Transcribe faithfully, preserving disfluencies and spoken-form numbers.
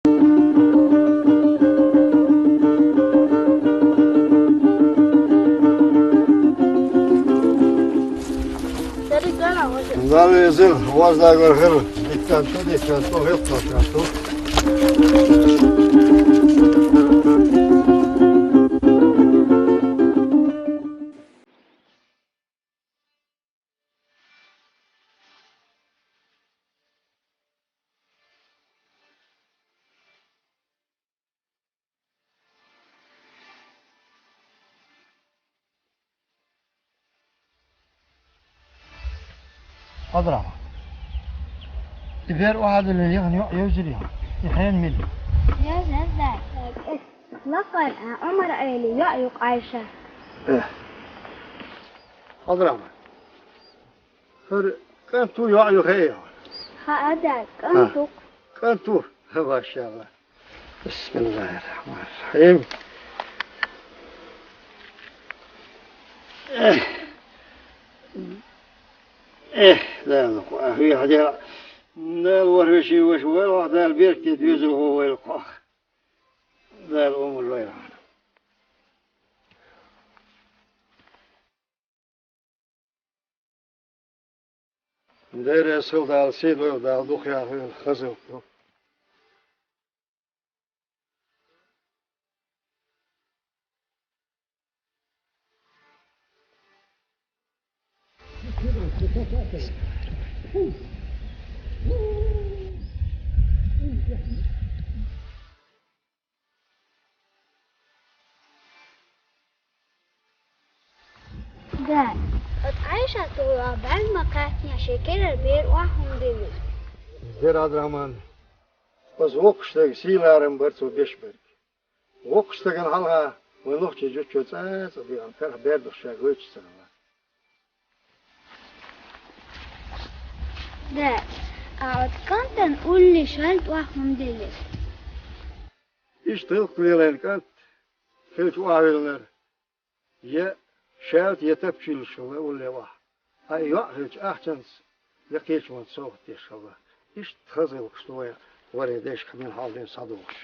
Дала везар, ваз дагар хир, диктанто, диктанто, хилтанто. Хьазар-Ахьмад. И бер охьадилла яхана йоӀ евзира яхана. И хьенан мила я? Евзар дац. Лакхара Ӏумар-Ӏели йоӀ ю Ӏайша. Э. Хьазар-Ахьмад. ХӀара кӀант ву, йоӀ ю хаа яхана? Хаа дац, кӀант ву. КӀант ву? Машалла. بسم الله الرحمن الرحيم. Эх, эх, Дала, хьо ахве хьадера. Дала варвеши ваш вайлах, Дала беркате доьзал хьо вайлах. Дала умар вайлах. Дера сыл Дала, сий лойла Дала, дукха яхийла хаза ду. Да, оцу Ӏайшатуллах бӀаьрг ма кхаьчна, шен керара бер охьа хӀума диллира. Дера Ӏабдурахьман, оцу воккхачу стеган сий-ларам бара цо беш берг. Воккхачу стагана хьалха вайн нохчийн зудчо цӀа а цӀа беана, карахь бер долуш ша гойтуш ца хилла. Да, а оцу кӀантана улле шаьлта охьа хӀума диллира. Иштта гӀиллакх лелийна кӀант хилча охьавиллинарг, я шаьлта, я тапча йиллаш хилла улле охьа. Ткъа и йоӀ хилча, ахчанца я кхечу хӀуманца совгӀат деш хилла. Иштта хаза гӀиллакхаш ду вайн, варий, дайшкахь мила хьал дина схьадогӀуш.